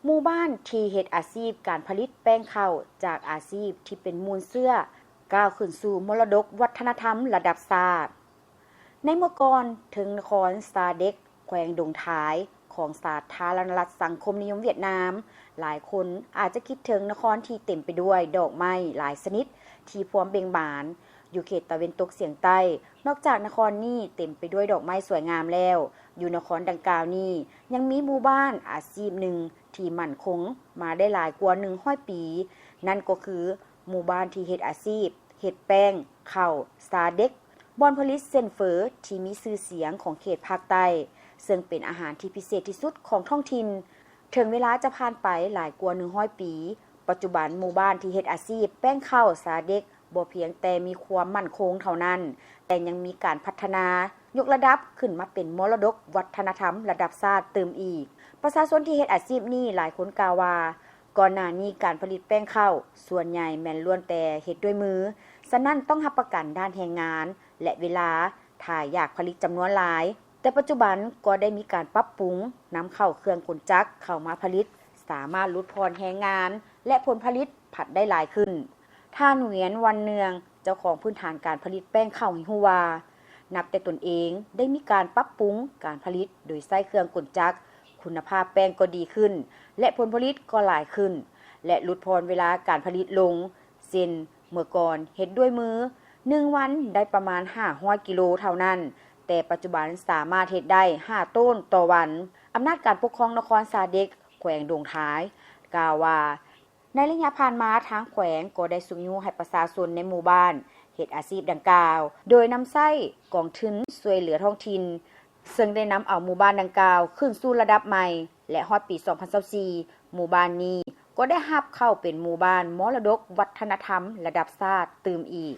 ໝູ່ບ້ານທີ່ເຮັດອາຊີບການຜະລິດແປ້ງເຂົ້າຈາກອາຊີບທີ່ເປັນມູນເຊື້ອ ກ້າວຂຶ້ນສູ່ມໍລະດົກວັດທະນະທຳລະດັບຊາດ. ໃນເມື່ອກ່ອນ, ເຖິງນະຄອນຊາເດັກ ແຂວງດົງທາຍ ຂອງສາທາລະນະລັດສັງຄົມນິຍົມຫວຽດນາມ, ຫຼາຍຄົນອາດຈະຄິດເຖິງນະຄອນທີ່ເຕັມໄປດ້ວຍດອກໄມ້ຫຼາຍຊະນິດທີ່ພວມເບັ່ງບານ ຢູ່ເຂດຕາເວັນຕົກສຽງໃຕ້. ນອກຈາກນະຄອນນີ້ເຕັມໄປດ້ວຍດອກໄມ້ສວຍງາມແລ້ວ, ຢູ່ນະຄອນດັ່ງກ່າວນີ້ຍັງມີໝູ່ບ້ານອາຊີບໜຶ່ງທີ່ໝັ້ນຄົງມາໄດ້ຫຼາຍກວ່າໜຶ່ງຮ້ອຍປີ, ນັ້ນກໍຄືໝູ່ບ້ານທີ່ເຮັດອາຊີບເຮັດແປ້ງເຂົ້າຊາເດັກ, ບ່ອນຜະລິດເສັ້ນເຝີທີ່ມີຊື່ສຽງຂອງເຂດພາກໃຕ້, ເຊິ່ງເປັນອາຫານທີ່ພິເສດທີ່ສຸດຂອງທ້ອງຖິ່ນ. ເຖິງເວລາຈະຜ່ານໄປຫຼາຍກວ່າໜຶ່ງຮ້ອຍປີ, ປັດຈຸບັນໝູ່ບ້ານທີ່ເຮັດອາຊີບແປ້ງເຂົ້າຊາເດັກ ບໍ່ພຽງແຕ່ມີຄວາມໝັ້ນຄົງເທົ່ານັ້ນ, ແຕ່ຍັງມີການພັດທະນາ, ຍົກລະດັບຂຶ້ນມາເປັນມໍລະດົກວັດທະນະທຳລະດັບຊາດຕື່ມອີກ. ປະຊາຊົນທີ່ເຮັດອາຊີບນີ້ຫຼາຍຄົນກ່າວວ່າ, ກ່ອນໜ້ານີ້ການຜະລິດແປ້ງເຂົ້າສ່ວນໃຫຍ່ແມ່ນລ້ວນແຕ່ເຮັດດ້ວຍມື, ສະນັ້ນຕ້ອງຮັບປະກັນດ້ານແຮງງານ ແລະ ເວລາ ຖ້າຢາກຜະລິດຈຳນວນຫຼາຍ, ແຕ່ປັດຈຸບັນກໍໄດ້ມີການປັບປຸງ, ນຳເຂົ້າເຄື່ອງກົນຈັກເຂົ້າມາຜະລິດ, ສາມາດຫຼຸດຜ່ອນແຮງງານ ແລະ ຜົນຜະລິດພັດໄດ້ຫຼາຍຂຶ້ນ. ທ່ານ ຫວຽນ ວັນເນືອງ ເຈົ້າຂອງພື້ນຖານການຜະລິດແປ້ງເຂົ້າໃຫ້ຮູ້ວ່າ, ນັບແຕ່ຕົນເອງໄດ້ມີການປັບປຸງການຜະລິດໂດຍໃຊ້ເຄື່ອງກົນຈັກ, ຄຸນນະພາບແປ້ງກໍດີຂຶ້ນ ແລະ ຜົນຜະລິດກໍຫຼາຍຂຶ້ນ ແລະ ຫຼຸດຜ່ອນເວລາການຜະລິດລົງ, ເຊັ່ນ ເມື່ອກ່ອນເຮັດດ້ວຍມື, ໜຶ່ງວັນໄດ້ປະມານຫ້າຮ້ອຍກິໂລເທົ່ານັ້ນ, ແຕ່ປັດຈຸບັນສາມາດເຮັດໄດ້ຫ້າໂຕນຕໍ່ວັນ. ອຳນາດການປົກຄອງນະຄອນຊາເດັກ ແຂວງດົງທາຍ ກ່າວວ່າ, ໃນໄລຍະຜ່ານມາທາງແຂວງກໍໄດ້ຊຸກຍູ້ໃຫ້ປະຊາຊົນໃນໝູ່ບ້ານເຮັດອາຊີບດັ່ງກ່າວ, ໂດຍນຳໃຊ້ກອງທຶນຊ່ວຍເຫຼືອທ້ອງຖິ່ນ, ເຊິ່ງໄດ້ນຳເອົາໝູ່ບ້ານດັ່ງກ່າວຂຶ້ນສູ່ລະດັບໃໝ່ ແລະ ຮອດປີສອງພັນຊາວສີ່ ໝູ່ບ້ານນີ້ກໍໄດ້ຮັບເຂົ້າເປັນໝູ່ບ້ານມໍລະດົກວັດທະນະທຳລະດັບຊາດຕື່ມອີກ.